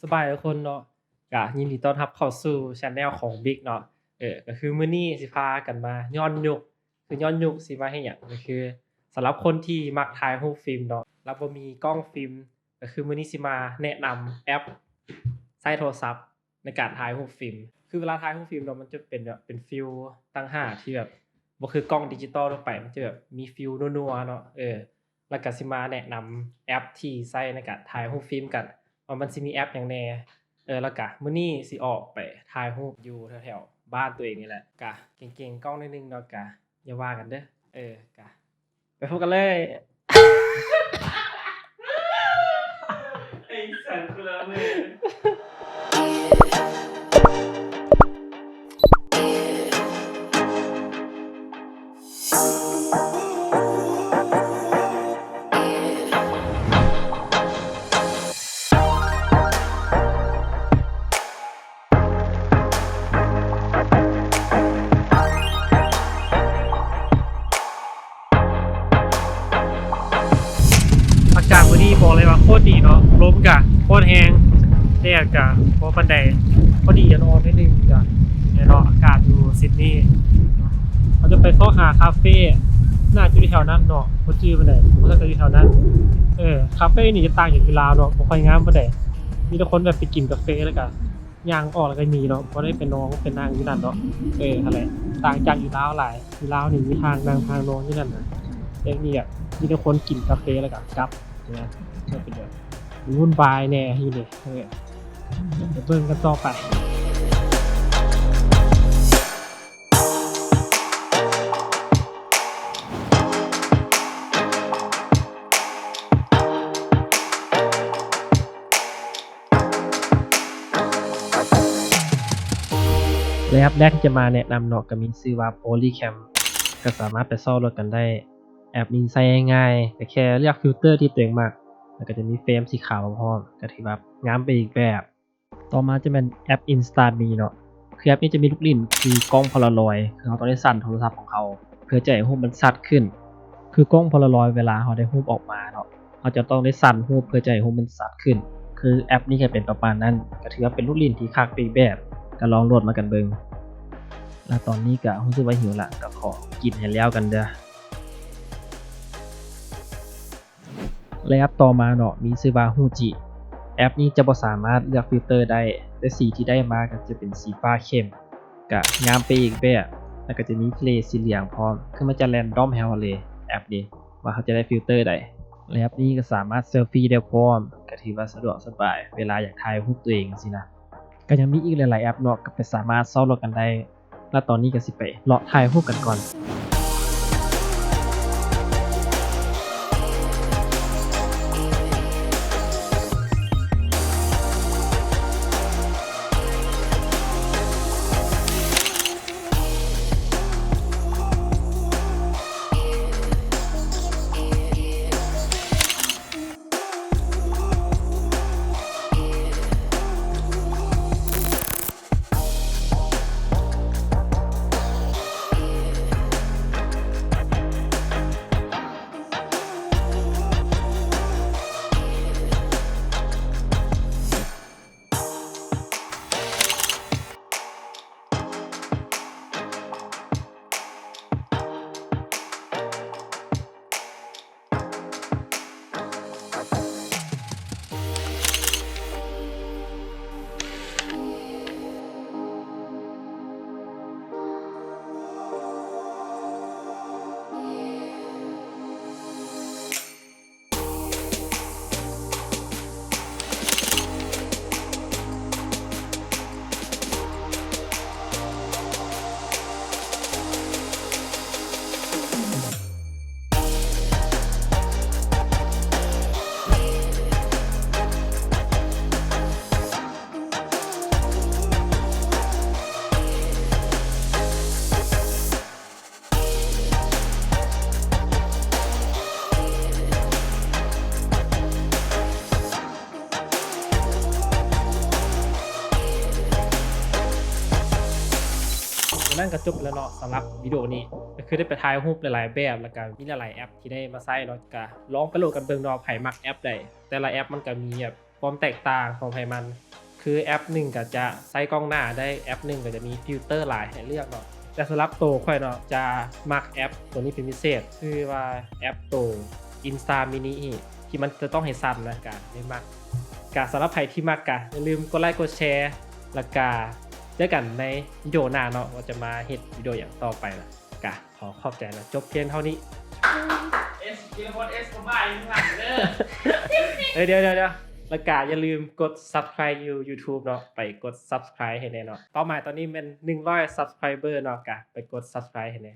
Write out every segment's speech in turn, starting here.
ສະບາຍດີທຸກຄົນເນາະ ກະຍິນດີຕ້ອນຮັບເຂົ້າສູ່ແຊນແນວຂອງບິກເນາະ. ເອີ ກະຄືມື້ນີ້ຊິພາກັນມາຍ້ອນຍຸກ ຄືຍ້ອນຍຸກຊິມາເຮັດຫຍັງ ກະຄືສຳລັບຄົນທີ່ມັກຖ່າຍຮູບຟິມເນາະ ແລ້ວບໍ່ມີກ້ອງຟິມ ກະຄືມື້ນີ້ຊິມາແນະນຳແອັບໃຊ້ໂທລະສັບໃນການຖ່າຍຮູບຟິມ. ຄືເວລາຖ່າຍຮູບຟິມເນາະ ມັນຈະເປັນແບບ ເປັນຟີລຕ່າງຫາກທີ່ແບບບໍ່ຄືກ້ອງດິຈິຕອລທົ່ວໄປ ມັນຈະແບບມີຟີລນົວໆເນາະ. ເອີ ແລ້ວກະຊິມາແນະນຳແອັບທີ່ໃຊ້ໃນການຖ່າຍຮູບຟິມກັນ ວ່າມັນຊິມີແອັບຫຍັງແດ່. ເອີ ແລ້ວກະມື້ນີ້ຊິອອກໄປຖ່າຍຮູບຢູ່ແຖວໆບ້ານຕົວເອງນີ້ແຫຼະ ກະເກັ່ງໆກ້ອງໜ້ອຍໜຶ່ງເນາະ ກະຢ່າວ່າກັນເດີ. ເອີ ກະໄປພົບກັນເລີຍ. ອາກາດມື້ນີ້ບອກເລີຍວ່າໂຄດດີເນາະ ລົມກະໂຄດແຮງ ແດດກະບໍ່ປານໃດ ພໍດີ ອອກໜ້ອຍໜຶ່ງກະ ແນ່ເນາະ ອາກາດຢູ່ຊິດນີ. ເຮົາຈະໄປຊອກຫາຄາເຟ ໜ້າຈະຢູ່ແຖວນັ້ນເນາະ ບໍ່ຈື່ປານໃດ ບໍ່ທັກກະຢູ່ແຖວນັ້ນ. ເອີ ຄາເຟນີ້ຈະຕ່າງຈາກຢູ່ລາວເນາະ ບໍ່ຄ່ອຍງາມປານໃດ ມີແຕ່ຄົນແບບໄປກິນກາເຟ ແລ້ວກະ ຍ່າງອອກແລ້ວກະມີເນາະ ບໍ່ໄດ້ໄປນອນໄປນັ່ງຢູ່ນັ້ນເນາະ. ເອີ ຫັ້ນແຫຼະ ຕ່າງຈາກຢູ່ລາວຫຼາຍ ຢູ່ລາວນີ້ມີທາງນັ່ງທາງນອນຢູ່ນັ້ນນະ ແຕ່ນີ້ກະມີແຕ່ຄົນກິນກາເຟແລ້ວກະກັບນະ ກະເປັນແບບວຸ່ນວາຍແດ່ຢູ່ນີ້. ເອີ ໄປເບິ່ງກັນຕໍ່ໄປ. ແລະ ແອັບແລກທີ່ຈະມາແນະນຳເນາະ ກະມີຊື່ວ່າ Polycam ກະສາມາດໄປຊອກໂຫຼດກັນໄດ້. ແອັບນີ້ໃຊ້ງ່າຍໆ ກະແຄ່ເລືອກຟິວເຕີທີ່ຕົວເອງມັກ ແລ້ວກະຈະມີເຟຣມສີຂາວມາພ້ອມ ກະຖືວ່າງາມໄປອີກແບບ. ຕໍ່ມາຈະແມ່ນແອັບ Instame ເນາະ ຄືແອັບນີ້ຈະມີລູກຫຼິ້ນຄືກ້ອງໂພລາຣອຍ ຄືເຮົາຕ້ອງໄດ້ສັ່ນໂທລະສັບຂອງເຮົາ ເພື່ອຈະໃຫ້ຮູບມັນຊັດຂຶ້ນ. ຄືກ້ອງໂພລາຣອຍ ເວລາເຮົາໄດ້ຮູບອອກມາເນາະ ເຮົາຈະຕ້ອງໄດ້ສັ່ນຮູບເພື່ອຈະໃຫ້ຮູບມັນຊັດຂຶ້ນ. ຄືແອັບນີ້ກະເປັນປະມານນັ້ນ ກະຖືວ່າເປັນລູກຫຼິ້ນທີ່ຄັກໄປອີກແບບ ກະລອງໂຫຼດມາກັນເບິ່ງ. ແລະ ຕອນນີ້ກະຮູ້ສຶກວ່າຫິວລະ ກະຂໍກິນໃຫ້ແລ້ວກັນເດີ້. ແລະ ແອັບຕໍ່ມາເນາະ ມີຊື່ວ່າ Huji. ແອັບນີ້ຈະບໍ່ສາມາດເລືອກຟິວເຕີໄດ້ ແຕ່ສີທີ່ໄດ້ມາກະຈະເປັນສີຟ້າເຂັ້ມ ກະງາມໄປອີກແບບ ແລ້ວກະຈະມີເພລສີເຫຼືອງພ້ອມ ຄືມັນຈະແຣນດອມໃຫ້ເຮົາເລີຍ ແອັບນີ້ ວ່າເຮົາຈະໄດ້ຟິວເຕີໃດ. ແລະ ແອັບນີ້ກະສາມາດເຊລຟີໄດ້ພ້ອມ ກະຖືວ່າສະດວກສະບາຍເວລາຢາກຖ່າຍຮູບຕົວເອງຊີ້ນະ. ກະຍັງມີອີກຫຼາຍໆແອັບເນາະ ກະໄປສາມາດຊອກໂຫຼດກັນໄດ້. ແລະ ຕອນນີ້ກະຊິໄປເລາະຖ່າຍຮູບກັນກ່ອນ. ກໍຈົບແລ້ວເນາະ ສຳລັບວິດີໂອນີ້ ກໍຄືໄດ້ໄປຖ່າຍຮູບຫຼາຍໆແບບ ແລ້ວກໍມີຫຼາຍໆແອັບທີ່ໄດ້ມາໃຊ້ເນາະ ກໍລອງໄປໂຫຼດກັນເບິ່ງເນາະ ໃຜມັກແອັບໃດ ແຕ່ລະແອັບມັນກໍມີແບບຄວາມແຕກຕ່າງຂອງໃຜມັນ ຄືແອັບໜຶ່ງກໍຈະໃຊ້ກ້ອງໜ້າໄດ້ ແອັບໜຶ່ງກໍຈະມີຟິວເຕີຫຼາຍໃຫ້ເລືອກເນາະ ແຕ່ສຳລັບໂຕຂ້ອຍເນາະ ຈະມັກແອັບໂຕນີ້ເປັນພິເສດ ຄືວ່າແອັບໂຕ Insta Mini ທີ່ມັນຈະຕ້ອງເຮັດສັ້ນນະ ກະໄດ້ມັກ ກະສຳລັບໃຜທີ່ມັກກະຢ່າລືມກົດໄລກົດແຊ ແລ້ວກະເຈີກັນໃນວິດີໂອໜ້າເນາະ ວ່າຈະມາເຮັດວິດີໂອຫຍັງຕໍ່ໄປນະ ກະຂໍຂອບໃຈນະ ຈົບພຽງເທົ່ານີ້ S ທີລະພົດ S ກໍມາຢູ່ຂ້າງຫຼັງເດີ ເອີ ດຽວໆໆ ແລ້ວກະຢ່າລືມກົດ Subscribe ຢູ່ YouTube ເນາະ ໄປກົດ Subscribe ໃຫ້ແດ່ເນາະ ເປົ້າໝາຍຕອນນີ້ແມ່ນໜຶ່ງຮ້ອຍ Subscriber ເນາະ ກະໄປກົດ Subscribe ໃຫ້ແດ່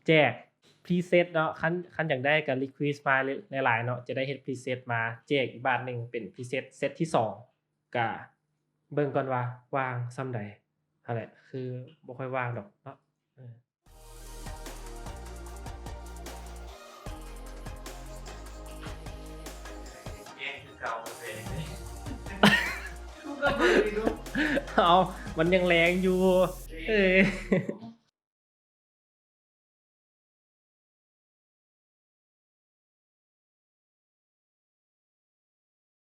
ແຈກ preset ເນາະ ຄັນ ຄັນຢາກໄດ້ກໍ request ມາຫຼາຍໆເນາະ ຈະໄດ້ເຮັດ preset ມາແຈກອີກບາດໜຶ່ງ ເປັນ preset ເຊັດທີສອງ ກະເບິ່ງກ່ອນວ່າວ່າງສ່ຳໃດ ຫັ້ນແຫຼະ ຄືບໍ່ຄ່ອຍວ່າງດອກເນາະ ເອີ ແກງຄືເກົ່າເລີຍ ເອົາ ມັນຍັງແລງຢູ່ ເອີ.